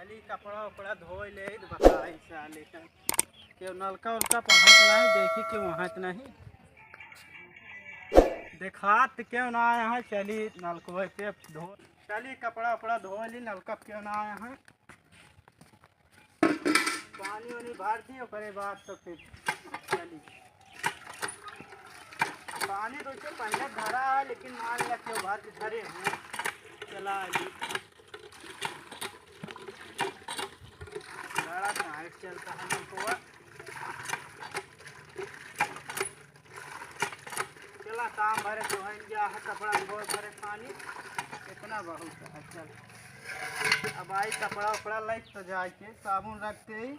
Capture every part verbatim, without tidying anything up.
चली कपड़ा उपड़ा धोइ लेइ, तो बताई साले का। केउ नलका उलका पहुँच नहीं, देखी केउ वहाँ तो नहीं। देखात केउ ना आया है, चली नलकवे पे धो, चली कपड़ा उपड़ा धोइ ली, नलका केउ ना आया है। पानी वानी भर दी, ओकरे बाद तो फिर चली। पानी तो उससे पहले भरा है, लेकिन मान ला केउ भर के धरे हैं, चला ली। बड़ा टाइट चलता है हमको। चला, काम भरे धोइन जा है, कपड़ा धोए भरे पानी, इतना बहुत है। चल, अब आई कपड़ा उपड़ा लइके तो जाइके साबुन रख के ही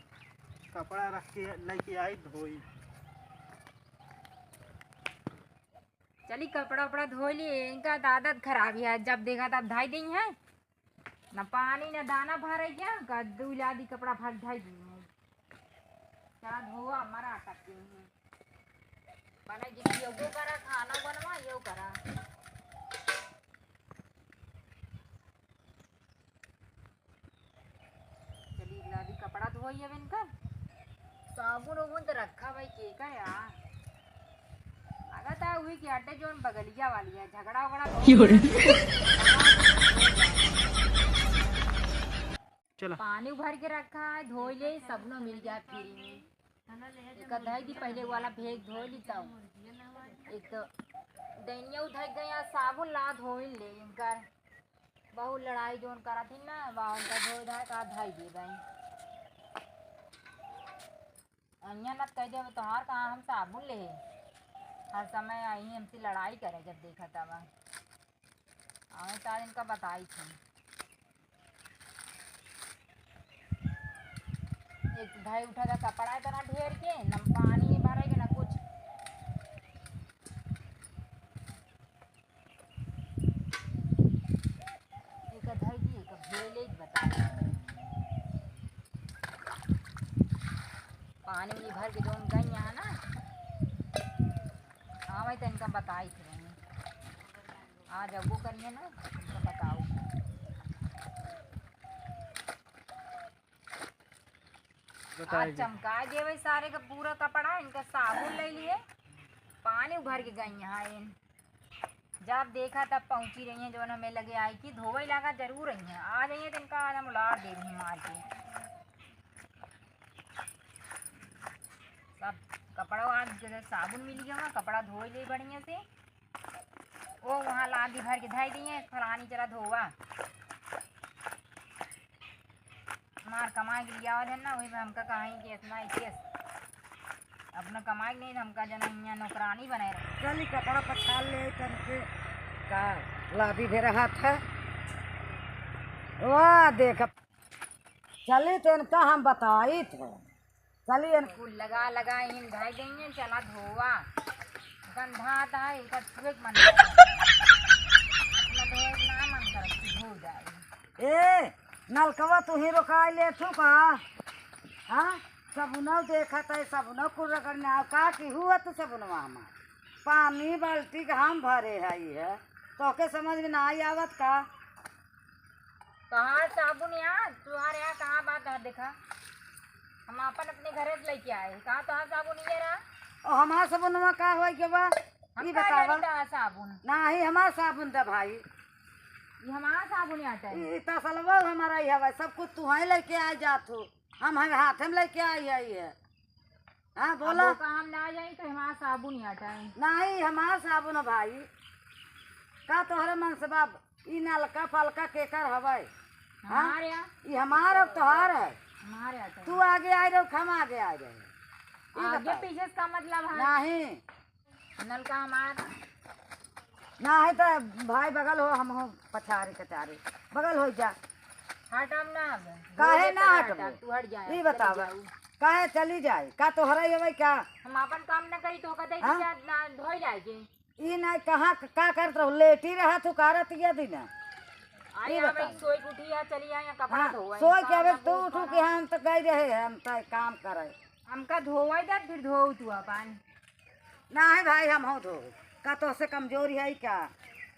कपड़ा रख के लइके आई धोई। चली कपड़ा उपड़ा धोइ ली, इनका त आदत खराब है, जब देखा तब धाई देइ है। न पानी न दाना भरे गया, का दू लादी कपड़ा भर धाई दी है। चला धोवा, मरा टक गई है। बना जी, योगो करा, खाना बनवा, यो करा। चली, लादी कपड़ा धोई अब इनका। साबुन उबुन तो रखा भाई, के का यार? लागत है वही के अड्डे जोन बगलिया वाली है, झगड़ा उगड़ा बहुत। चला। पानी भर के रखा है, धोई ले, सबनो मिल जाए फ्री में। एक धई दी पहले वाला भेग धोई ली तब। एक तो दैनिया उधर गया, साबुन ला धोई ले इनकर। बहुत लड़ाई जोन करा थी ना, बा उनका धोई धाई का धई दे भाई। अइया न कह देवे, "तोहार कहाँ हम साबुन ले?" हर समय आई हमसे लड़ाई करे, जब देखा तब। आवे तो आज इनका बताई थी। एक तो भाई उठा था कपड़ा इतना ढेर के, न पानी भरे के, न कुछ। एक धई दी, एक भेले बता। पानी उनी भर के जोन गई यहाँ ना, हाँ, मैं तो इनका बताई थी, आज अब वो करिए ना, इनका बताओ। आज बताएगी। चमका गए भाई सारे का पूरा कपड़ा, इनका साबुन ले लिए, पानी भर के गई यहाँ इन। जब देखा तब पहुँची रही हैं, जौन हमें लगे आई कि धोवे लागा जरूर रही हैं, आ जाइए तो इनका आज हम उलार दे रही हैं मार के। सब कपड़ा आज जैसे साबुन मिल गया, कपड़ा धोई ले बढ़िया से। ओ वहाँ लादी भर के धई दिए, फलानी चला धोवा। हमार कमाई के लिया आवत है ना, वही में हमका कहीं कि इतना ही केस। अपना कमाई के नहीं, हमका जना हियाँ नौकरानी बनाए रखे। चली कपड़ा पछाड़ ले, तन के का लादी दे रहा था। वाह, देख, चली तो इनका हम बताई थे। चली इन कुल लगा, लगा इन धई गई हैं, चला धोवा। गंधा आता है, इनका छुए के मन करता है। अपना धोए के ना मन करत, धो जाए। ए, नलकवा तू ही रोकाई ले थू का? हाँ, सबुनौ देखत है, सबुनौ कुल रगड़ने आओ, का की हुआ तू सबुनवा हमार? पानी बाल्टी के हम भरे है, ई है, तोके समझ में ना आई आवत का? कहाँ साबुन यहाँ? तुम्हारे यहाँ कहाँ बात है? देखा, हम अपन अपने घरे से लेके आए। कहाँ तोहार साबुन ये रहा? ओ, हमार साबुनवा का होई के बा? हम ई का बतावा। जानी तोहार साबुन? नाही, हमार साबुन द भाई। ये हमार साबुन आटा है। ई, ई तसलवा हमारा ही हवा, सब कुछ तू ही लेके आ जात हो। हम, हम हाथे में लेके आई है, ई है। हाँ, अब बोला। वो काम ना जाई तो हमार साबुन ही आटा है। नाही, हमार साबुन है भाई। का तोहरे मन से बाब? ई नलका फलका केकर हवै? हाँ? हमारे यहाँ। ई हमार और तोहार है। हमारे यहाँ तो। तू आगे आए रहो, हम आगे आए रहे। ई आगे बताओ। पीछे से का मतलब है? नाही। नलका हमार। नाही तो भाई बगल हो, हम हो पछारे कचारे। बगल हो जा। हट, हम ना आवे। काहे बोले ना तो हटबो? हटा, तू हट जाए, ई चली बतावा। जाऊ। काहे चली जाए? का तोहरा ये भाई का? हम अपन काम ना करी तो कहते हाँ? कि जा ना धोई जाए के। ई ना कहाँ क-, का करत रहो? लेटी रहा तू का रतिया दिन? आई ई आ बतावा। भाई, सोई के उठी आ, चली आई, कपड़ा हाँ, धोए, सोई के काम अबे ना तू बहुत उठू सारा। कि हम तो गई रहे, हम तो काम करे। हमका धोए दे, फिर धो तू अपन। नाही भाई, हम हो धो। का तोहसे कमजोरी है क्या?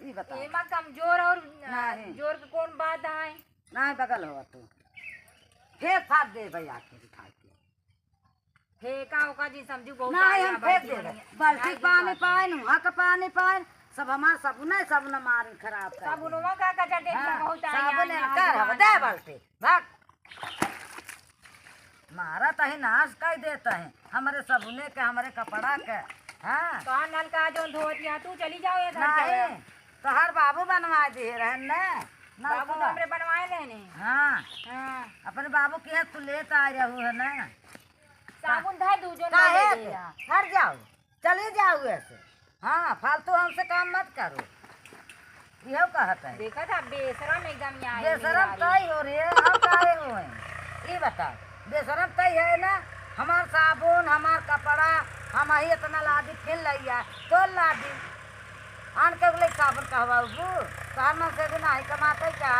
ई बतावा। एमा कमजोर और, अ, नाही। जोर के कौन बात है? नाही, बगल हो तू। फेंक फाड़ देबे आके उठा के। फेंका ओका जी समझू बहुत नहीं, आया हम फेंक देबे। बाल्टी पानी पाइन, वहाँ का पानी पाइन, सब हमार सबुने, सबुने मार खराब कर देबे। सबुनवा का कचर देख लो, हाँ, बहुत आया, साबुन आया, इनकर आया। हवे, दे बाल्टी, भाग। मारा तही नाश कर देता है, हमरे सबुने के, हमरे कपड़ा के। हाँ। तो नलका जो धोतिया, तू चली जाओ ये घर के। नहीं, तोहर बाबू बनवा दिए रहन ने। बाबू तो हमरे बनवाए रहने। हाँ। हाँ। अपने बाबू के यहाँ तू लेत आ रहू है ना। साबुन धर दू, जो काहे ना ले के? लिया। हट जाओ, चली जाओ ऐसे। हाँ, फालतू हमसे काम मत करो। यह कहत है। देखा था, बेशरम एकदम यहाँ है बेशरम मेहरारू। तई हो रे, हम काहे हो हैं? ई बताओ, बेशरम तई है ना, हमार साबुन, हमार कपड़ा, हम ही इतना लादी, फिर लइया, तो लादी। आन के बोले साबुन कहवाऊ, तोहर मन से भी नाही कमाते का?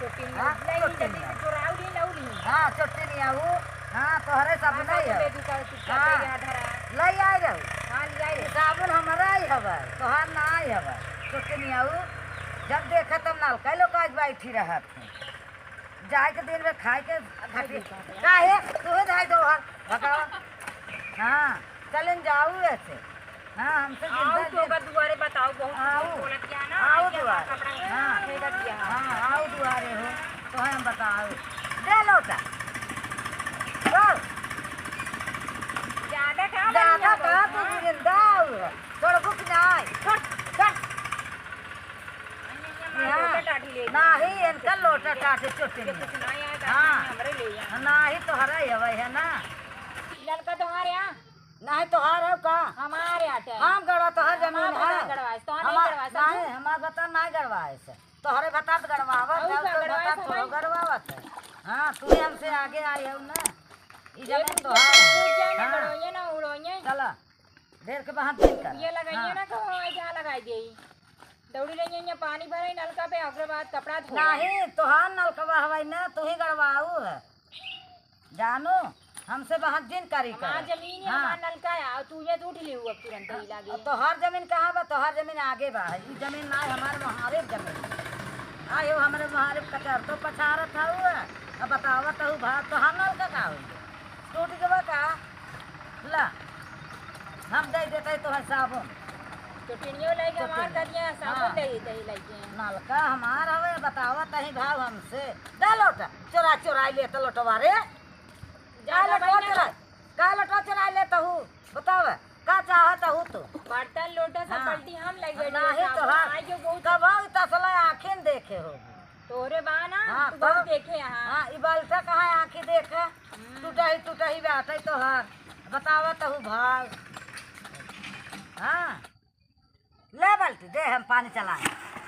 चोटिनिया हाँ, उठलाई, चोटिनिया। जल्दी से चोराऊ ली, लऊ ली। हाँ, चोटिनिया ऊ, हाँ, तोहरे साबुन हाँ, नहीं साबुन है। दे दी, चल, चुपचाप हाँ। ले जा धरा। ले आए रहू। हाँ, ले आए ई रहे। साबुन हमारा ही हवे, तोहार ना ही हवे। चोटिनिया ऊ, जब देखे तब नलका लोग आज बैठी रहत है। जाए के दिन में खाए के घटी। काहे? तू ही धाई दो हर, बताओ। हाँ, चलन जाऊ ऐसे। हाँ, हमसे आओ जिंदा तो जिन- का दुआरे बताओ, बहुत आओ। कुछ बोलत गया ना, आओ आइए दुआरे। हमारा कपड़ा हाँ। फेंकत गया। हाँ, आओ दुआरे हो, तो हम बताओ। दे लोटा। दो। ज्यादा का ज्यादा बनिया का बोलत तू है? जिंदा हो। छोड़बू कि नाय? छोड़, छोड़। अन्य, अन्य हमारे हाँ। लोटा टाटी ले। नाही, इनका लोटा टाटी चोटी ये नहीं। कुछ ना आया, हाँ। हमरे ले आया। नाही, तोहरा ही हवे है ना। ललका तोहार यहाँ? नाही, तोहार है का? हमारे आटे। हम गड़वा, तोहर जमीन हमार है। भतार गड़वाए, तोहर नहीं हमार, गड़वाए, समझू? नाही, हमार भतार नाही गड़वाए से। तोहरे भतार गड़वावत और है, का तो गड़वाए भतार से तोहरो भाई? गड़वावत है। हाँ, तू ही हमसे आगे आई हो ना। ई ये जमीन कुछ तोहार है। टूट जाए ना, हाँ। गड़वाइए ना, उड़वाइए। चला, ढेर के बहात दिन कर। ये लगाइए हाँ। ना, कहूँ आई जहाँ लगाई दे। दौड़ी रही है, यहाँ पानी भरे नलका पे, ओकरे बाद कपड़ा धोए। नाही, तोहार नलकवा हवाई ना, तू ही गड़वाऊ है। जानू, हमसे बहस जिन करी हमार कर। जमीन है, हाँ। हमार नलका है, और तू ये उठ ले अब तुरंत ही लागे। अब तोहार जमीन कहाँ बा? तोहार जमीन आगे बा, ई जमीन ना है, हमारे मुहारे जमीन। आयो, हमरे मुहारे कचर तो पछारत हऊ, अब बतावत हऊ भा, तोहार नलका का होई? टूट गवा का? ला, हम दे देते तोहे साबुन। चोटिनियो लइके हमार चोटिनियो। करिया, साबुन हाँ। दे देते ही लइके। नलका हमार हवे, बतावत ही भाव हमसे। दे लोटा, चोरा चोराई लेत लोटवा रे। का ज्यादा लोटवा बहिना चोराई? का लोटवा चोराई लेत हू? बतावे, का चाहत हू तू? बर्तन लोटा सब हाँ। पलटी हम लगे, नाही साबुन तोहार। आई जो बहुत कबहू तसला आँखिन देखे हो। तोहरे बा ना, हाँ, तू बहुत तब देखे यहाँ। हाँ, ई बाल्टा कहाँ आँखी देखे? हम्म। टूटही, टूटही बाटे तोहार। बतावत हू भाव। हाँ। ले बाल्टी, दे हम पानी चलाए।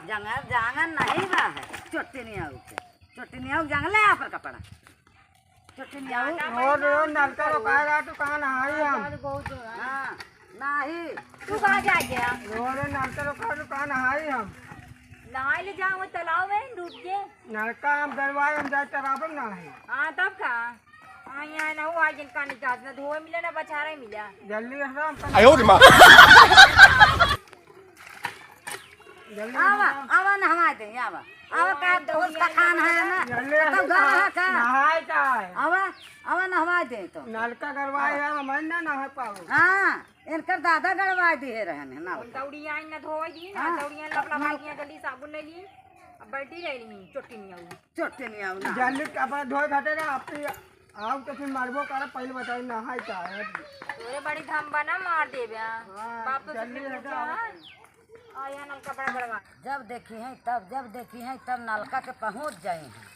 जंगल, जांगन नहीं बा है। चोटिनिया उठे। चोटिनिया जंगल है यहाँ पर कपड़ा। चोटिनिया उ- रोज, रोज नलका रोकाए रहा, तू कहाँ नहाई हम? हाँ, नाही। तू कहाँ जाए गया? रोज, रोज नलका रोकाए, तू कहाँ नहाई हम? नहाए ले जाओ तालाब में डूब के। नलका हम गड़वाए, हम जाए तालाब में नहाई। हाँ, तब का? हाँ, यहाँ ना हुआ, जिनका निकास ना धोए मिले, ना बछारे मिले। जल्दी हटा, हम आयो रे माँ। जल्दी आवा, हटा। आवा, नहवा दे, आवा। आवा, का दोस्त का खान है ना? जल्दी तब हटा। घर है का? नहाए का है? आवा, आवा, नहवा दे तो। नलका गड़वाए है, हम ना नहा पाओ। हाँ, इनकर दादा गड़वा दिए रहन है ना। दौड़ी आई ना धोए दी ना, हाँ। दौड़ी आई लपलपाई दिया, जल्दी साबुन ले ली। अब बैठी रही नहीं, चोटी नहीं आऊ। चोटी नहीं आऊ ना। जल्दी कपड़ा धोए घटे ना, आप आओ तो फिर मरबो कर, पहले बताई नहाई का है। तोरे बड़ी धम बना मार देबे, हाँ। हाँ, बाप तो जल्दी से हटा। पूछा, हाँ? आ, यहाँ नलका बड़ा बड़वा। जब देखी हैं तब, जब देखी हैं तब नलका के पहुँच जाई हैं।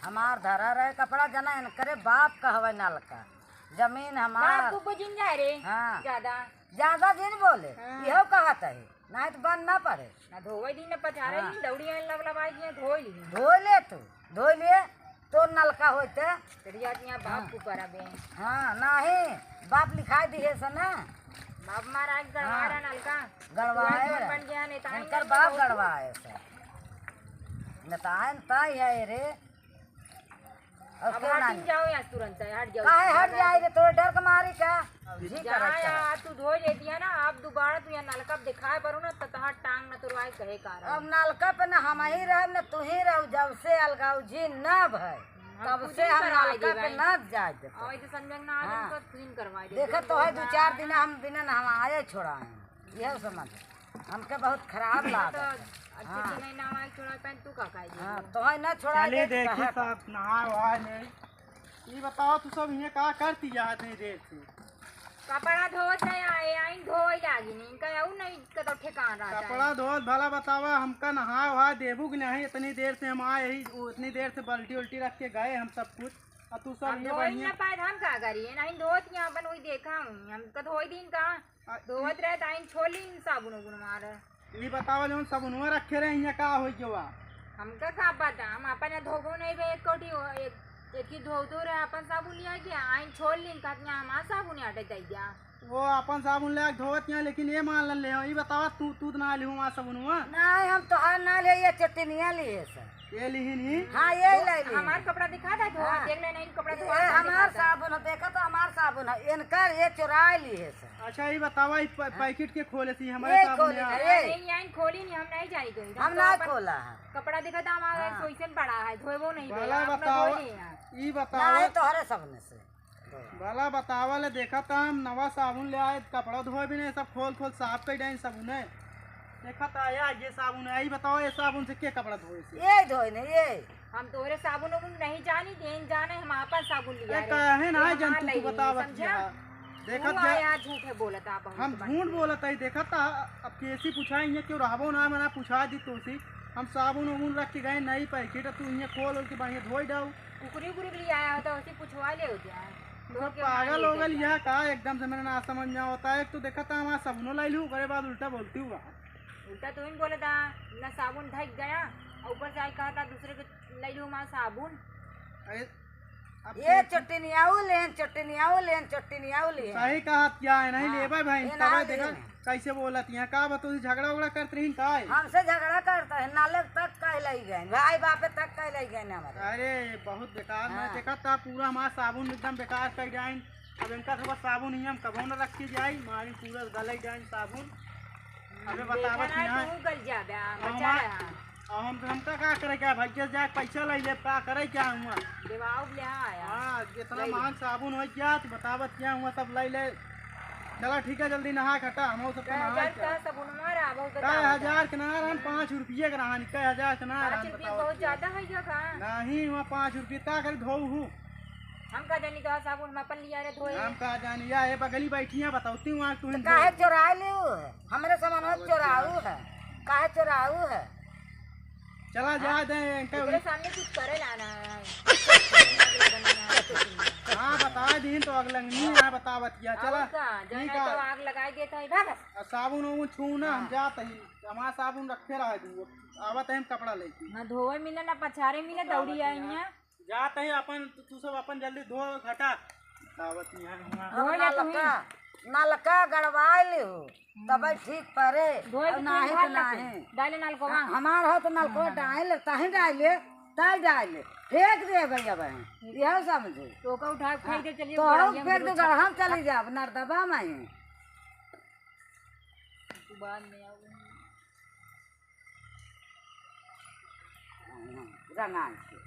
हमार धरा रहे कपड़ा, जना इनकरे बाप कहवे नलका। जमीन हमार। बाप को बुझिन जाए रे, हाँ। ज्यादा। ज्यादा जिन बोले, हाँ। इहो कहत है, नहीं तो बंद ना पड़े। ना धोवे दिन, ना पछारे हाँ। दिन, दौड़ी आइन लग लबाई दिए, धोई ली। धोई ले तू, धोई ले, तो नलका होते। तेरी आज यहाँ बाप हाँ। को पर अबे। हाँ, नहीं, बाप लिखाई दिए से ना। बाप मारा एक गड़वारा हाँ। नलका। गड़वाए तू आज मत रहे। बन गया, नहीं तो इनकर आएंगे बाप तो गड़वाए से। न तो आए न ताई है रे। अब अब क्यों हट ना ही जाओ यहाँ तुरंत, हट जाओ। काहे हट जाए रे, तोरे डर के मारी का? अब जी जा करत है। यार, तू धोई ले दिया ना, अब दोबारा तू यहाँ नलका पे दिखाए पड़ो ना, तो तहार टांग न तुरवाए कहे का रहे। अब नलका पे ना हम ही रहब, ना तू ही रहू, जब से अलगाऊ जी ना भय। तब से हम नलका पे ना जाए देते। और ऐसे संजय ना आ जाए, हाँ। तो clean करवा दे। देखा तो है, दो चार दिन हम बिना नहाए छोड़ाए हैं। यह समझ, हमके बहुत खराब लागत है। अच्छे से नहीं नहाए छोड़ा पाए, तू का खाए? हाँ, तो है ना छोड़ा चलिए, देखी सब नहाए वहाए नहीं। ये बताओ, तू सब यहाँ का करती है इतनी देर से? कपड़ा धोत है, आए, आइन धोए लागी नहीं, इनका यहू नहीं कतो ठिकान रहता है। कपड़ा धोत भला बतावा, हमका नहाए वहाए देबू कि नहीं? इतनी देर से हम आए ही, वो इतनी देर से बाल्टी उल्टी रख के गए हम सब कुछ, और तू सब हम ये धोई बढ़िया ना पाए, हम का करिए? नहीं धोत यहाँ अपन वही देखा हूँ, हम कद होई दिन का आ, धोवत रहे, तो आइन छोड़ लीन साबुन उबुन मारे। ई बतावा, जौन साबुनवा रखे रहे, हियाँ का होई गवा? हमका का पता, हम अपन यहाँ धोबो नहीं बे, एक कोटी हो, एक, एक ही धो धो रहे, अपन साबुन लिया गया, आइन छोड़ लीन, कहत यहाँ हमार साबुन हटे दे गया। वो अपन साबुन ले आके धोवत यहाँ, लेकिन ये मान ले हो, ई बतावा, तू, तू तो ना लिहो हमार साबुनवा? नहीं, हम तोहार ना ले, ये चटनिया लिए सर। ये लिहिन ही? हाँ, ये ले ली। हमार कपड़ा दिखा दे, धोआ, हाँ। देख ले, नहीं, कपड़ा ये धोआ, हमार दिखा दे। साबुन है, देखा तो हमार साबुन है, इनकर ये चुरा ली है सर। अच्छा, ये बतावा, ई प-, हाँ। पैकेट के खोले थी, हमारे ये साबुन खोली यार। ना, ये। नहीं, नहीं, खोली नहीं, हम नहीं जानी कहीं। हम तो ना अपन खोला है। कपड़ा दिखा था, हमारे हाँ। सोइसन पड़ा है, धोएबो नहीं भला भैया, अपना बतावा, धोए नहीं यार। ई बतावा। ना, ये तोहरे साबुन से। भला बतावा ले, देखा था हम नवा साबुन ले आए, कपड़ा धोए भी नहीं, सब खोल खोल साफ कर डाइन साबुन है। देखा था या ये साबुन है, ई बताओ, ये साबुन से के कपड़ा धोए से? ये धोए नहीं, ये। हम तोरे साबुन उबुन नहीं जानी, देन जाने, हम आपन साबुन लिया अरे रे। काहे ना ये जान हमार तू, तू लइली, बतावत समझा? किया। देखत तू जा, आया झूठे बोलत आ बहुत हम मत झूठ बोल। बोलत हई, देखत आ, अब केसी पूछाई, इहाँ क्यों रहबो ना, मना पूछा दी तोसी। हम साबुन उबुन रख के गए, नई पैकेट, तू इहाँ खोल ओल के बढ़िया धोई डाऊ। कुकरी उकरी के लिए आया होता, उसे पूछवा ले होते हैं। तू तो सब क्या पागल मांगे हो गल थे? यहाँ का, एकदम से मेरा ना समझ में होता है। एक तो देखत आ, हमारा साबुनो लाई लू, ओकरे बाद उल्टा बोलती हुआ। उल्टा तू ही बोलत आ, ना साबुन धक गया, और ऊपर से आई कहत आ दूसरे के लई लू हमार साबुन। अरे, अब ये तू चटनियाऊ लेन, चटनियाऊ लेन, चटनियाऊ लेन। सही कहत क्या है, नहीं हाँ, लेबे भाई, ये तबे ना देखा लेन। कैसे बोलत यहाँ, का बतू झगड़ा उगड़ा करत रही का है? हमसे झगड़ा करता है, नालक तक कह लई गए, भाई बापे तक कह लई गए हमारे। अरे, बहुत बेकार ना हाँ। देखा था, पूरा हमारा साबुन एकदम बेकार कर जाइन। अब इनका सब साबुन ही हम कबो न रख के जाई, मारी पूरा गलई जाइन साबुन। अबे बतावत देखा ना, यहाँ। तू गल जाबे, आ, अब बचा हमार, रहा। अब हम, हमका का करे क्या, भैया जाए पैसा ले ले, का करे क्या हुआ? देवाऊ ले आया। हाँ, इतना ले ले। महंग साबुन हो गया, तो बतावत क्या हुआ, सब ले ले। चला ठीक है, जल्दी नहा के हटा, हम सब तो कई नहा हजार के का साबुन मारा, बहुत कई बतावत है। हजार के ना रहन, पाँच रुपये के रहन, कई हजार के ना पाँच रहन, रुपये बतावत बहुत क्या। ज्यादा है क्या का? नहीं, वहाँ पाँच रुपये का कर धोऊ हूँ। हम का जानी तो साबुन हम अपन लिया रे धोए। हम का जानी, या ये बगली बैठी हैं, बतावती हूँ, वहाँ तू तो काहे चोराए लियो है? हमरे सामान चोराऊ है, काहे चोराऊ है? चला जा हाँ? दे, इनका एकरे सामने कुछ करे लाना है। हाँ, बता दीन तो अगलंगनी है, बतावत किया, और चला। का, जाना ठीक है। तो आग लगाई देता है, भाग। आ, साबुन उबुन छू ना, हम हाँ। जात ही, हमारा साबुन रखे रहा है तू, आवत है हम कपड़ा लेके। ना धोवे मिले, ना पछारे मिले, दौड़ी आई हैं। जात है अपन, तू, तू सब अपन जल्दी धो घटा। बतावत यहाँ, यहाँ। धो अब ले तू ही। नलका, नलका गड़वाए ले हो, तब ठीक परे, धोए और के नाही तुम तो घाट लगे। नाही। डाले नलकवा। हाँ, हमार हो तो नलकवा हाँ। डाल ले, तही डाल ले, तही डाल ले, फेंक दे भैया बहन, यह समझे। तो ओका उठा के फेंक दे, हाँ, चलिए तो गड़हिया हम में फेंक दे, रोज गड़हा में चली जाब, नर्दबा में ही। तू बाद में आओ। रंगाई से।